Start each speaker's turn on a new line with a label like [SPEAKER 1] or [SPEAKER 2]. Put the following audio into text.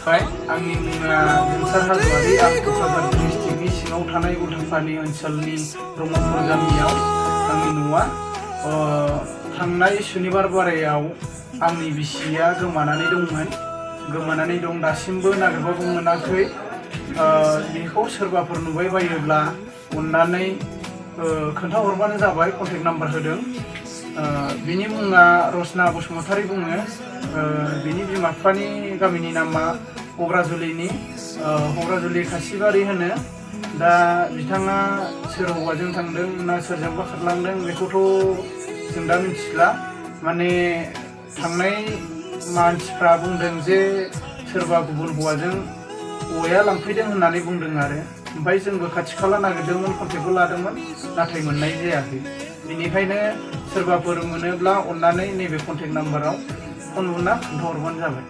[SPEAKER 1] आंनि मुङा जोंसार हाज'वारि आं क'क्राझार डिस्ट्रिक्टनि सिङाव थानाय उल्थापानि ओनसोलनि ब्रह्मपुर गामियाव आंनि न'आ थांनाय सुनिबार बारायाव आंनि बिसिया गोमानानै दं दासिमबो नागिरबाबो मोनाखै बेखौ सोरबाफोर नुबाय बायोब्ला अननानै खोन्थाहरबानो जाबाय कन्टेक्ट नाम्बार होदों बिनि मुङा रसना बसुमतारी बुङो बिनि बिमा बिफानि गामिनि नामा हग्राजुलि खासिबारि होनो दा बिथाङा सोर हौवाजों थांदों ना सोरजोंबा खारलांदों बेखौथ' जों दा मिथिला माने थांनाय मानसिफ्रा बुंदों जे सोरबा गुबुन हौवाया लांफैदों होननानै बुंदों आरो ओमफ्राय जोंबो खाथि खाला नागिरदोंमोन कन्टेक्टबो लादोंमोन नाथाय मोननाय जायाखै बेनिखायनो सोरबाफोर मोनोब्ला अननानै नैबे कन्टेक्ट नाम्बाराव फन बुना खोन्थाहरबानो जाबाय।